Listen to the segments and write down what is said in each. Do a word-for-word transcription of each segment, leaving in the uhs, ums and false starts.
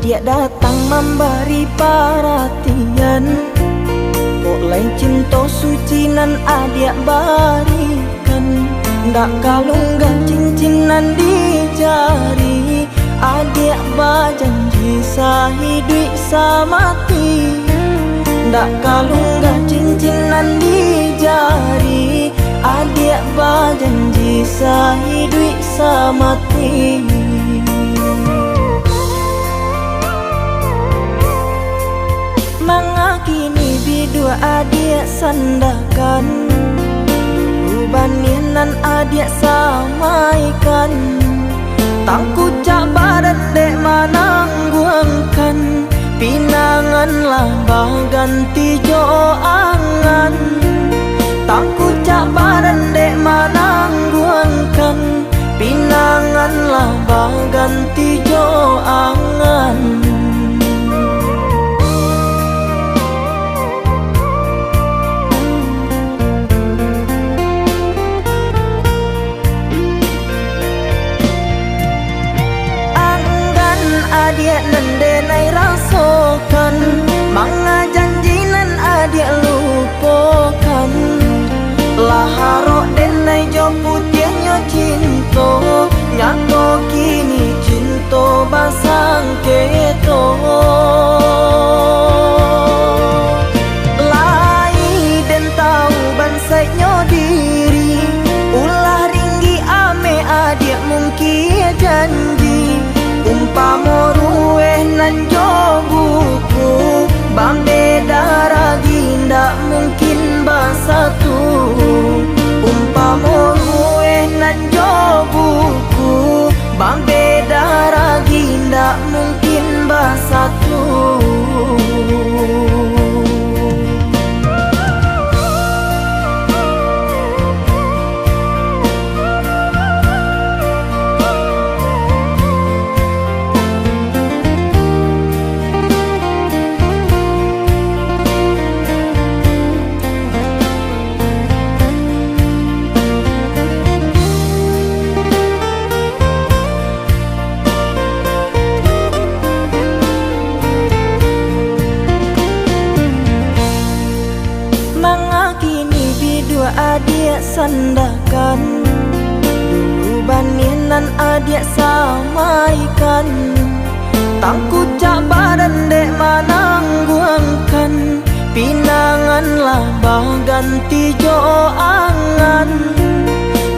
Adiak datang mambari paratian, kok lai cinto suci nan adiak barikan. Ndak kalunggah cincin nan di jari, adiak bajanji sahiduik samati. Ndak kalunggah cincin nan di jari, adiak bajanji sahiduik samati. Manga kini biduak adiak sandakan, dulu banih nan adiak samaikan. Tangkucak badan dek manangguangkan, pinangan lah baganti jo angan. Tangkucak badan dek manangguangkan, pinangan lah baganti jo angan. Anggan adiak nan denai rasokan, manga janji nan adiak lupokan. Lah arok denai jo putiahnyo cinto, nyato kini cinto basangketo. Lai den tahu bansaiknyo diri, ulah ringgi ameh adiak mungkin janji. Umpamo rueh nan jo buku, bambeda ragi ndak mungkin basatu. Umpamo rueh nan jo buku, bambeda ragi ndak mungkin basatu. Manga kini biduak adiak sandakan, dulu banih nan adiak samaikan. Tangkucak badan dek manangguangkan, pinangan lah baganti jo angan.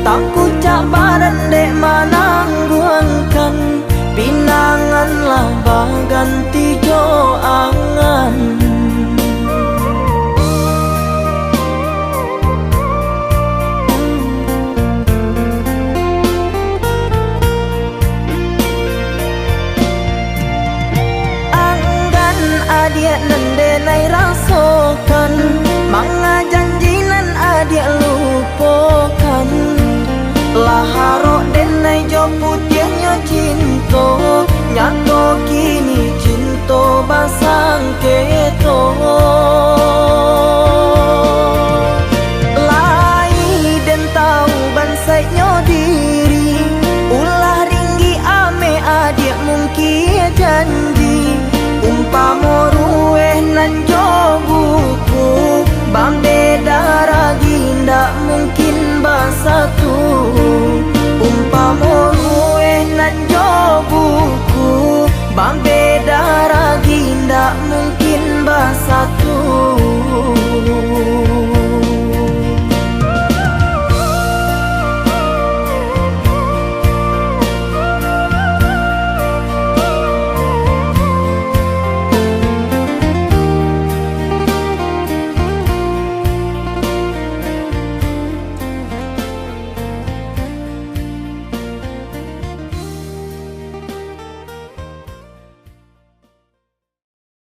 Tangkucak badan dek manangguangkan, pinangan lah baganti jo angan. Anggan adiak nan denai rasokan, manga janji nan adiak lupokan. Lah arok denai jo putiahnyo cinto, nyato kini cinto basangketo. Lai den tahu bansaiknyo diri, ulah ringgi ameh adiak mungkin janji. Umpamo rueh nan jo buku, bambeda ragi ndak mungkin basatu. Umpamo rueh nan jo buku, bambeda